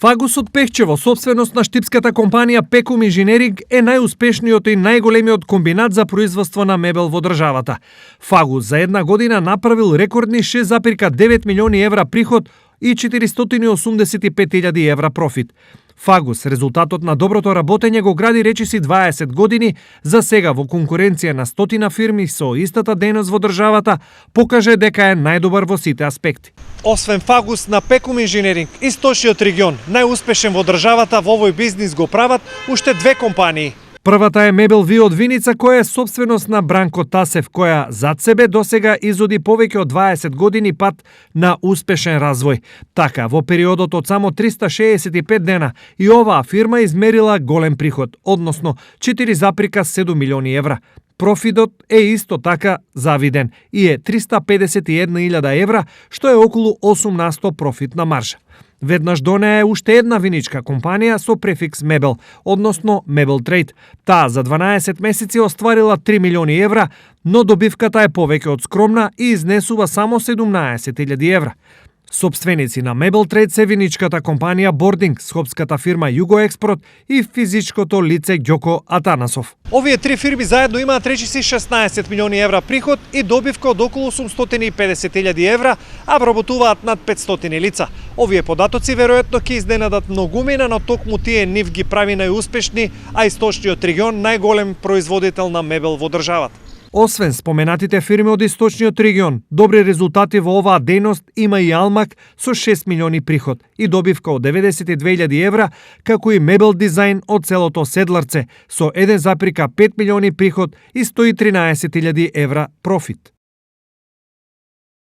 Фагус од Пехчево, собственост на штипската компанија Пекум Инженеринг, е најуспешниот и најголемиот комбинат за производство на мебел во државата. Фагус за една година направил рекордни 6,9 милиони евра приход и 485.000 евра профит. Фагус, резултатот на доброто работење, го гради речиси 20 години, за сега во конкуренција на 100 фирми со истата дејност во државата, покаже дека е најдобар во сите аспекти. Освен Фагус, на Пекум Инженеринг, источниот регион, најуспешен во државата во овој бизнис го прават уште две компании. Првата е Мебел Ви од Виница, која е собственост на Бранко Тасев, која зад себе досега изоди повеќе од 20 години пат на успешен развој. Така, во периодот од само 365 дена и оваа фирма измерила голем приход, односно 4,7 милиони евра. Профитот е исто така завиден и е 351.000 евра, што е околу 8% профитна маржа. Веднаш до неа е уште една виничка компанија со префикс Мебел, односно Мебел Трейд. Таа за 12 месеци остварила 3 милиони евра, но добивката е повеќе од скромна и изнесува само 17.000 евра. Собственици на Мебел Трейд се виничката компанија Бординг, скопската фирма Југо Експрот и физичкото лице Ѓоко Атанасов. Овие три фирми заедно имаат речиси 16 милиони евра приход и добивка од околу 850.000 евра, а вработуваат над 500 лица. Овие податоци веројатно ќе изненадат многумина, но токму тие нив ги прави најуспешни, а источниот регион најголем производител на мебел во државата. Освен споменатите фирми од источниот регион, добри резултати во оваа дејност има и Алмак со 6 милиони приход и добивка од 92.000 евра, како и Мебел Дизајн од селото Седларце со 1,5 милиони приход и 113.000 евра профит.